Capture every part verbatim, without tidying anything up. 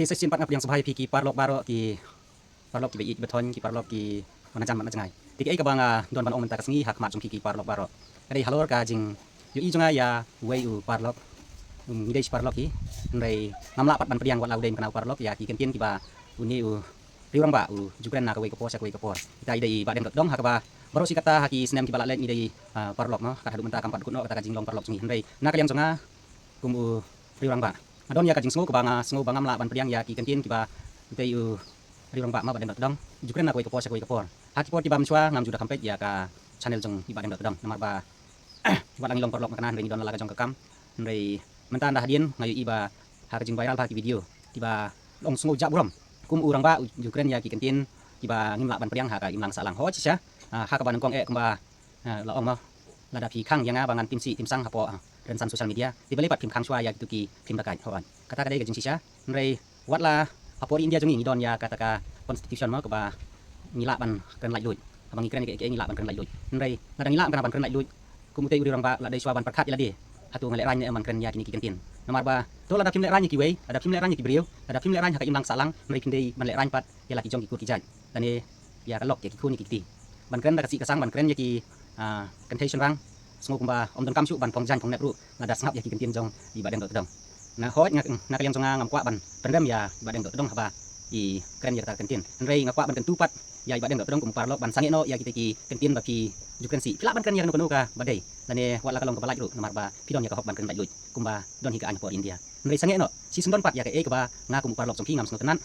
Sa shisien pat nga pdiang sngewbha ïa phi ki paralok baroh, ki paralok kiba ïeit kiba thoiñ, ki paralok kiba na jan bad na jngai. Te kaei kaba nga don ban ong mynta ka sngi ha khmat jong phi ki paralok baroh, ka dei halor ka jingïohi jong nga ïa uwei u paralok. Um, ngi dei shi paralok hi. Hynrei ngam lah pat ban pdiang wat la u dei mano u paralok ïa ki kyntien kiba une u riewrangbah u ju kren na kawei ka por sha kawei ka por. Kita i dei i Bah Deng Dotdong, ha kaba baroh shi katta ha ki snem kiba la leit ngi dei, ah, paralok mo, kat haduh mynta kam pat kut noh kata ka jinglong paralok jong ngi. Hynrei na ka liang jong nga kum u riewrangbah, nga don ïa ka jingsngew kaba nga sngew ba ngam lah ban pdiang ïa ki kyntien kiba utei u riewrangbah ma Bah Deng Dotdong u ju kren na kawei ka por sha kawei ka por. Ha ki por kiba mynshuwa ngam ju da kham peit ïa ka channel jong i Bah Deng Dotdong namar ba wat la ngi long paralok mynta hynrei ngi don la ka jong ka kam. Hynrei mynta ynda hadien nga ïohi ba ha ka jingviral ba ha ki video kiba long sngew jah burom kum u rangbah u ju kren ïa ki kyntien kiba ngim lah ban pdiang ha ka imlang sahlang. Hooid shisha, ah, ha kaba nyngkong eh kumba, ah, la ong mo, lada phi khang ïa nga ba ngan tim sih tim sang hapoh, ah, rynsan social media, te balei pat phim khang shuwa ïa kitu ki phim da kait, hooid. Kata ka dei ka jingshisha. Hynrei wat la ha por India jong ngi ngi don ïa kata ka constitution mo kaba ngi lah ban kren laitluid. Haba ngi kren ïa kaei kaei ngi lah ban kren laitluid. Hynrei lada ngi lah ban kren laitluid kum utei u riewrangbah la dei shuwa ban pyrkhat ïa lade, hato nga lehraiñ ne em ban kren ïa kine ki kyntien. Namar ba to lada phim lehraiñ ïa kiwei, lada phim lehraiñ ïa ki briew, lada phim lehraiñ ha ka imlang sahlang, hynrei phin dei ban lehraiñ pat ïa la ki jong ki kur ki jait lane ïa ka lok ïa ki khun ïa ki kti. Ban kren da ka sih ka sang, ban kren ïa ki, ah, kynthei shynrang, sngew kumba ym donkam shuh ban phong jaiñ phong nep ruh lada sngap ïa ki kyntien jong i Bah Deng Dotdong. Na hooid nga, na ka liang jong nga ngam kwah ban pynrem ïa i Bah Deng Dotdong haba i kren ïa kata ka kyntien. Hynrei nga kwah ban kyntu pat ïa i Bah Deng Dotdong kum u paralok ban sangeh noh ïa kita ki kyntien ba phi ju kren sih. Phi lah ban kren ïa kano kano kaba dei lane wat la ka long kaba lait ruh namar ba phi don ïa ka hok ban kren laitluid kumba don hi ka aiñ ha por India. Hynrei sangeh noh, shisyndon pat ïa kaei kaba nga kum u paralok jong phi ngam sngewtynnat,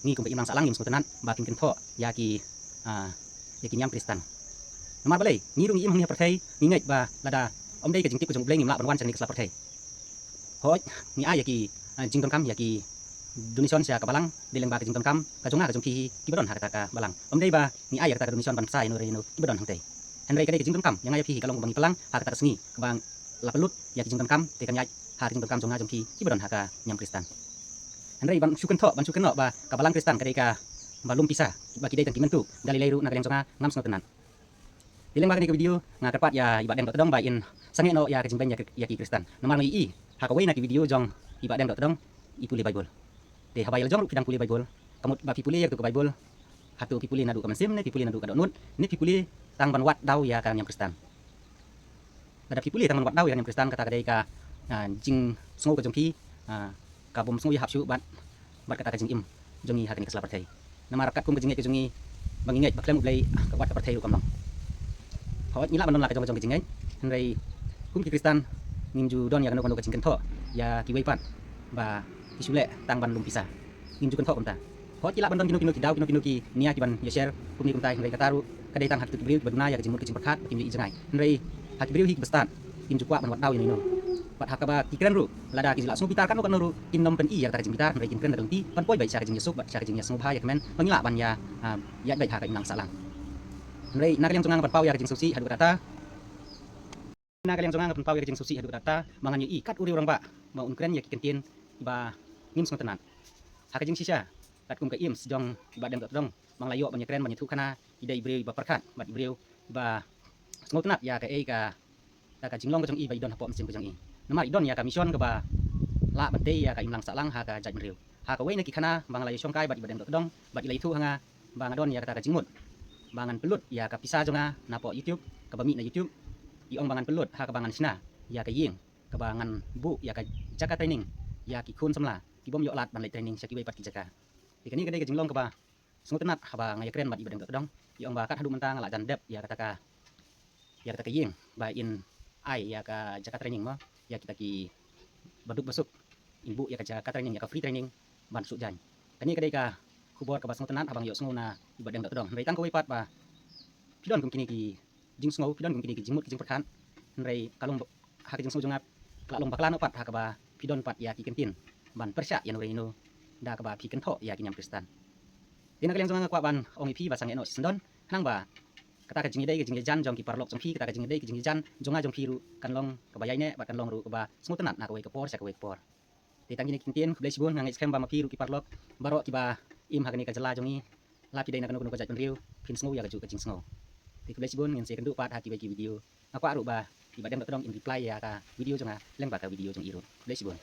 ngi kum ka imlang sahlang ngim sngewtynnat ba phin kynthoh ïa ki, ah, ïa ki niam Khristan. Namar balei? Ngi ruh ngi im hangne ha pyrthei, ngi ngeit ba lada ym dei ka jingtip ka jong U Blei ngim lah ban wan sha kane ka sla pyrthei. Hooid, ngi ai ïa ki, ah, jingdonkam ïa ki donation sha ka balang, dei lyngba ka jingdonkam ka jong nga ka jong phi hi kiba don ha kata ka balang. Ym dei ba ngi ai ïa kata ka donation ban sa ïa no re ïa no kiba don hangtei. Hynrei ka dei ka jingdonkam ïa nga ïa phi hi ka long kaba ngi plang ha kata ka sngi kaba la pynlut ïa ki jingdonkam te kan ïaid ha ka jingdonkam jong nga jong phi kiba don ha ka niam Khristan. Hynrei ban shu kynthoh, ban shu kynnoh ba ka balang Khristan ka dei kaba lum pisa, ba ki dei tang ki myntu, da lei lei ruh na ka liang jong nga ngam sngewtynnat. Te lyngba kane ka video nga kyrpad ïa i Bah Deng Dotdong ba in sangeh noh ïa ka jingbeiñ ïa ki, ïa ki Khristan. Namar nga ïohi ha kawei na ki video jong i Bah Deng Dotdong i pule Baibl. Te haba ïa la jong ruh phi dang pule Baibl, ka mut ba phi pule ïa katu ka Baibl, hato phi pule naduh ka mynsiem ne phi pule naduh ka dohnud ne phi pule tang ban wad daw ïa ka niam Khristan? Lada phi pule tang ban wad daw ïa ka niam Khristan, kata ka dei ka, ah, jingsngew ka jong phi, ah, ka bym sngew ïahap shuh bad, bad kata ka jingim jong ngi ha kane ka sla pyrthei. Namar katkum ka jingngeit ka jong ngi ba ngi ngeit ba khlem U Blei, ah, ka wat ka pyrthei ruh kam long. Hooid ngi lah ban don la ka jong ka jong ka jingngeit, hynrei kum ki Khristan ngim ju don ïa kano kano ka jingkynthoh ïa kiwei pat ba ki shu leh tang ban lum pisa. Ngim ju kynthoh kumta. Hooid ki lah ban don kino kino ki daw, kino kino ki nia kiban ïa share kumne kumtai, hynrei kata ruh ka dei tang ha kitu ki briew kiba duna ïa ka jingmut ka jingpyrkhat ba kim ïohi jngai. Hynrei ha ki briew hi kiba stad kim ju kwah ban wad daw ïa no ïa no. Bad ha kaba ki kren ruh, lada ki ju lah sngewbitar katno katno ruh kin ym pyni ïa kata ka jingbitar, hynrei kin kren da ka lynti ban poi beit sha ka jingïasuk bad sha ka jingïasngewbha ïa kmen ba ngi lah ban ïa, ah, ïaid beit ha ka imlang sahlang. Hynrei na ka liang jong nga nga pynpaw ïa ka jingsngewsih haduh katta. Na ka liang jong nga nga pynpaw ïa ka jingsngewsih haduh katta ba ngan ïohi kat u riewrangbah ba un kren ïa ki kyntien ba ngim sngewtynnat. Ha ka jingshisha, katkum ka aims jong i Bah Deng Dotdong ba nga la ïoh ban ïakren ban ïathuh khana, i dei i briew iba pyrkhat bad i briew iba sngewtynnat ïa kaei kata ka jinglong ka jong i ba i don hapoh mynsiem ka jong i. Namar i don ïa ka mission kaba lah ban tei ïa ka imlang sahlang ha ka jaitbynriew. Ha kawei na ki khana ba nga la ïashongkai bad i Bah Deng Dotdong bad i la ïathuh ha nga ba nga don ïa kata ka jingmut ba ngan pynlut ïa ka pisa jong nga napoh YouTube, kaba mih na YouTube. I ong ba ngan pynlut ha kaba ngan shna ïa ka ïing, kaba ngan buh ïa ka jaka training ïa ki khun samla ki bym ïoh lad ban leit training sha kiwei pat ki jaka. Te kane ka dei ka jinglong kaba sngewtynnat haba nga ïakren bad i Bah Deng Dotdong. I ong ba kat haduh mynta nga la jan dep ïa kata ka, ïa kata ka ïing ba in ai ïa ka jaka training mo ïa kita kiba duk ba suk. In buh ïa ka jaka training, ïa ka free training ban suk jaiñ. Kane ka dei ka khubor kaba sngewtynnat haba nga ïohsngew na i Bah Deng Dotdong. Hynrei tang kawei pat ba phi don kum kine ki jingsngew, phi don kum kine ki jingmut ki jingpyrkhat. Hynrei ka long ba, ha ka jingsngew jong nga ka la long bakla noh pat ha kaba phi don pat ïa ki kyntien ban pyrshah ïa no re ïa no da kaba phi kynthoh ïa ki niam Khristan. Te na ka liang jong nga nga kwah ban ong ïa phi ba sangeh noh shisyndon, khnang ba kata ka jingïadei ka jingïajan jong ki paralok jong phi, kata ka jingïadei ka jingïajan jong nga jong phi ruh kan long kaba ïaineh bad kan long ruh kaba sngewtynnat na kawei ka por sha kawei ka por. Te tang kine ki kyntien, khublei shibun. Nga ngeit skhem ba ma phi ruh ki paralok baroh kiba im ha kane ka jylla jong ngi, la phi dei na kano kano ka jaitbynriew, phin sngew ïa kajuh ka jingsngew. Te khublei shibun, ngin sa ïakynduh pat ha kiwei ki video. Nga kwah ruh ba i Bah Deng Dotdong in reply ïa ka video jong nga lyngba ka video jong i ruh. Khublei shibun.